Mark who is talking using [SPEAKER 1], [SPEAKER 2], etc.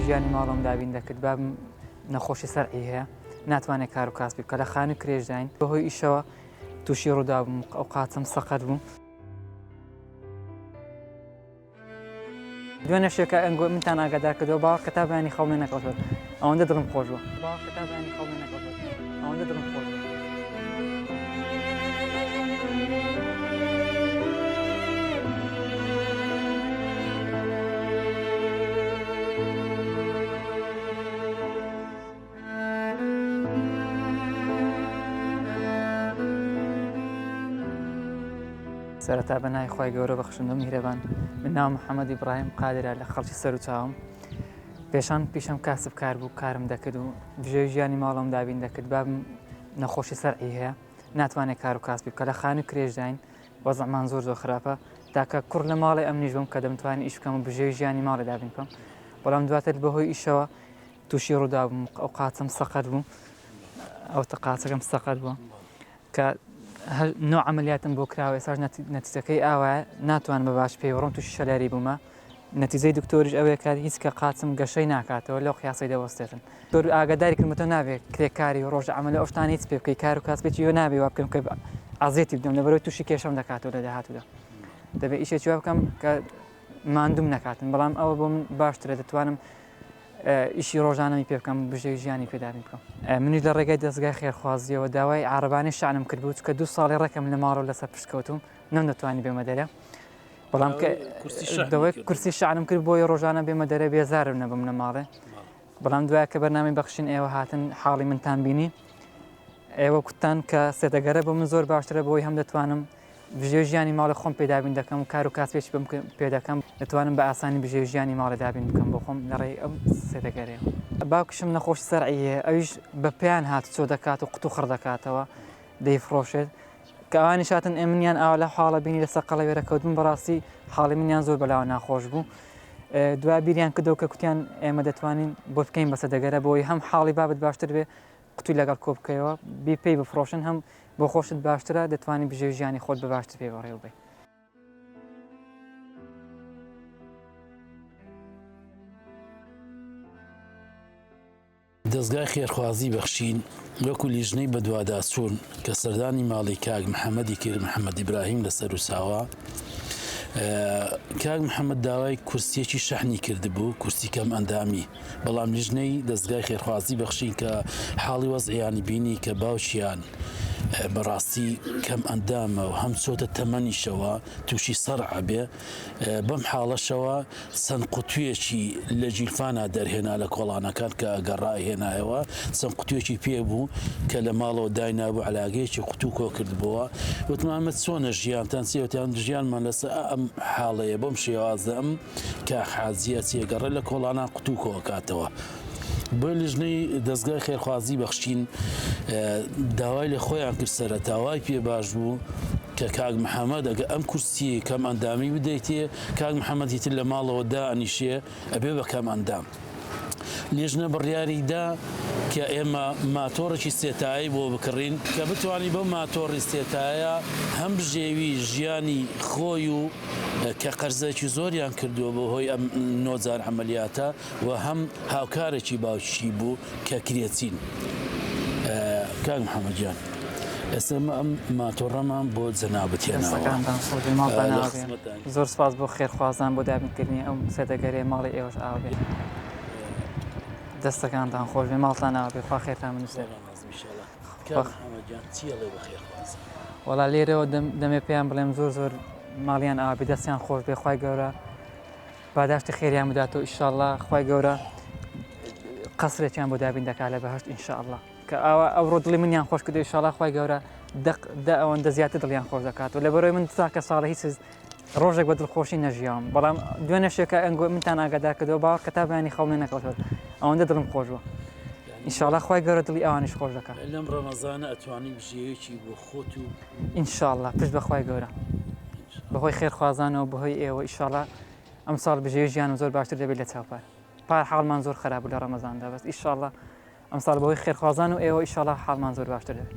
[SPEAKER 1] ژیانی ماڵم دابین دەکرد. بابم نەخۆشی سەرعی هەیە، ناتوانێت کار و کاسبی بکە، لە خانووی کرێشداین. بەهۆی ئیشەوە تووشی ڕووداو بووم، ئەو قاچم سەقەت بوو. دوێنێ شێکە ئەنگۆ منتان ئاگادار کردەوە، باوەڕ کە تا بەیانی خەوم لێ نەکەوتووە، ئەوەندە دڵم خۆش بوو. باوەڕ کە تا بەیانی خەوم لێ نەکەوتووە، ئەوەندە دڵم خۆش بوو. سەرەتا بە ناوی خوای گەورە بەخشندە و میهرەبان. من ناوم محەممەد ئیبراهیم قادرە لە خەڵکی سەروچاوم. پێشان پیشەم کاسبکار بوو، کارم دەکرد و بژێوی ژیانی ماڵەوەم دابین دەکرد. بابم نەخۆشی سەرعی هەیە، ناتوانێت کار و کاسبی بکات. لە خانووی کرێشداین، وەزعمان زۆر زۆر خراپە. تاکە کوڕ لە ماڵێ ئەمنیش بووم کە دەمتوانی ئیش بکەم و بژێوی ژیانی ماڵێ دابین بکەم. بەڵام دواتر بەهۆی ئیشەوە تووشی ڕووداو بووم، ئەو قاچەم سەقەت بوو، ئەو قاچەکەم سەقەت بوو کە نۆ عملیاتم بۆ کراوە، ئێستاش نەتیجەکەی ئاوایە، ناتوانم بە باش پێی بڕۆم، تووشی شەلاری بوومە. نەتیجەی دکتۆریش ئەوەیە کە هیچ کە قاچم گەشەی ناکاتەوە، لەو قیاسەی دەوەستێتن. دکتۆر ئاگاداری کردم تۆ نابێت کرێکاری و ڕۆژ عەمەل ئەو شتانە هیچ پێ بکەی، کار و کاسبێکی وە نابێ وا بکەم کە ئازیەتی بدەم، لەبەرئەوەی تووشی کێشەم دەکاتەوە لە داهاتوودا. دەبێت ئیشێکی وا بکەم کە ماندووم نەکاتن، بەڵام ئەوە بۆ من باشترە، دەتوانم ئیشی ڕۆژانەمی پێ بکەم، بژێوی ژیانی پێ دابین بکەم. منیش لە ڕێگای دەزگای خێرخوازییەوە داوای عارەبانەی شەعنم کردبوو، چونکە دوو ساڵی ڕێکم لە ماڵەوە لەسەر پشت کەوتووم، نەمدەتوانی بێمە دەرێ. بەڵام کە داوای کورسی شەعنم کرد بۆیە ڕۆژانە بێمە دەرێ، بێزارم نەبم لە ماڵێ. بەڵام دوای کە بەرنامەی بەخشین ئێوە هاتن حاڵی منتان بینی، ئێوە کوتتان کە سێتەگەرە بۆ من زۆر باشترە، بۆی هەم دەتوانم بژێوی ژیانی ماڵی خۆم پێ دابین دەکەم و کار و کاسبێکی بم پێ دەکەم، دەتوانم بە ئاسانی بژێوی ژیانی ماڵێ دابین بکەم بۆ خۆم لە ڕێی ئەو سێدەگەرەیەوە. باوکیشم نەخۆشی سەرعی هەیە، ئەویش بە پێیان هاتوچۆ دەکات و قوتوو خڕ دەکاتەوە دەیفڕۆشێت. کە ئەوانیش هاتن ئێ منیان ئاوا لەو حاڵە بینی لەسەر قەڵەوێرە کەوتبووم، بەڕاستی حاڵی منیان زۆر بەلاوە ناخۆش بوو. دوای بیریان کردەوە کە کوتیان ئێمە دەتوانین بۆت بکەین بە سەدەگەرە بۆی هەم حاڵی بابت باشتر بێ، قوتوی لەگەڵ کۆ بکەیەوە بی پێی بفڕۆشن هەم بۆ خۆشت باشترە دەتوانی بژێوی ژیانی خۆت بە باشتر پێ بەڕێوە بەی.
[SPEAKER 2] دەزگای خێرخوازی بەخشین وەکو لیژنەی بەدواداچوون کە سەردانی ماڵی کاک محەمەدی کرد، محەمەد ئیبراهیم لە سەروساوە، کاک محەمەد داوای کورسیەکی شەحنی کردبوو، کورسی کەم ئەندامی، بەڵام لیژنەی دەزگای خێرخوازی بەخشین کە حاڵی وەزعیانی بینی کە باوکیان بەڕاستی کەم ئەندامە و هەم چۆتە تەمەنیشەوە تووشی سەرع ئەبێ، بەم حاڵەشەوە چەند قوتویەکی لە گیرفانا دەرهێنا لە کۆڵانەکان کە گەڕا هێنایەوە چەند قوتویەکی پێ بوو کە لە ماڵەوە داینابوو عەلاگەیەکی قوتوو کۆ کردبۆوە وتمان ئەمە چۆنە ژیانتان چیە وتیان ژیانمان لەسەر ئەم حاڵەیە بەم شێوازە ئەم کاک حاجیە چیە گەڕێ لە کۆڵانان قوتوو کۆ ئەکاتەوە بۆیە لیژنەی دەزگای خێرخوازی بەخشین داوای لە خۆیان کرد سەرەتا وای پێ باش بوو کە کاک محەممەد ئەگە ئەم کورسی کەم ئەندامی بدەیتێ کاک محەممەد هیتر لە ماڵەوە دانیشێ ئەبێ بە کەم ئەندام. لیژنە بڕیاری دا کە ئێمە ماتۆڕێکی سێتایەی بۆ بکڕین کە بتوانین بەو ماتۆڕی سێتایە هەم بژێوی ژیانی خۆی و کە قەرزێکی زۆریان کردووە بە هۆی ئەم نۆجار عەمەلیاتە و هەم هاوکارێکی باوکی بوو کە کرێچین. کاک محەممەد گیان ئێستا ئێمە ئەم ماتۆڕەمان بۆ جەنابت هێناوە.
[SPEAKER 1] دەستەکانتان خۆش بێ ماڵتان ئاوا بێ. زۆر سپاس بۆ خێرخوازان بۆ دابینکردنی ئەم سەدەگەرەیە ماڵی ئێوەش ئاوا بێ. دەستەکانتان خۆش بێ ماڵتان ئاوا بێ خوا خێرتان بنووسێ.
[SPEAKER 2] کاک محەممەد گیان چی ئەڵێ بە خێرخوازان؟
[SPEAKER 1] وەڵا لێرەوە دەمێ پێیان بڵێم زۆر زۆر ماڵیان ئاوا بێ دەستیان خۆش بێ خوای گەورە پاداشتی خێریان بداتەوە ئیشاڵڵا خوای گەورە قەسرێکیان بۆ دابین دەکات لە بەهشت ئینشاءاللە کە ئاوا ئەوڕۆ دڵی منیان خۆش کردو ئیشاڵڵا خوای گەورە دەق دە ئەوەندە زیاتر دڵیان خۆش دەکات و لەبەرەوەی من تاکە ساڵە هیچ ڕۆژێک بە دڵخۆشی نەژیاوم بەڵام دوێنێ شێکە ئەنگۆ منتان ئاگادار کردەوە باوەڕ کە تا بەیانی خەوم لێ نەکەوتەوە ئەوەندە دڵم خۆش بوو ئینشاءاللە خوای گەورە دڵی ئەوانیش خۆش دەکات
[SPEAKER 2] لەم ڕەمەزانە ئەتوانی بژێوێکی بۆ خۆت و
[SPEAKER 1] ئینشاءاللە پشت بە خوای گەورە بەهۆی خێرخوازانەوە بەهۆی ئێوە ئیشاڵا ئەمساڵ بژێوی ژیانم زۆر باشتر دەبێت لە چاو پار پار حاڵمان زۆر خراپ بوو لە ڕەمەزاندا بەس ئیشاڵا ئەمساڵ بەهۆی خێرخوازان و ئێوە ئیشاڵا حاڵمان زۆر باشتر دەبێت.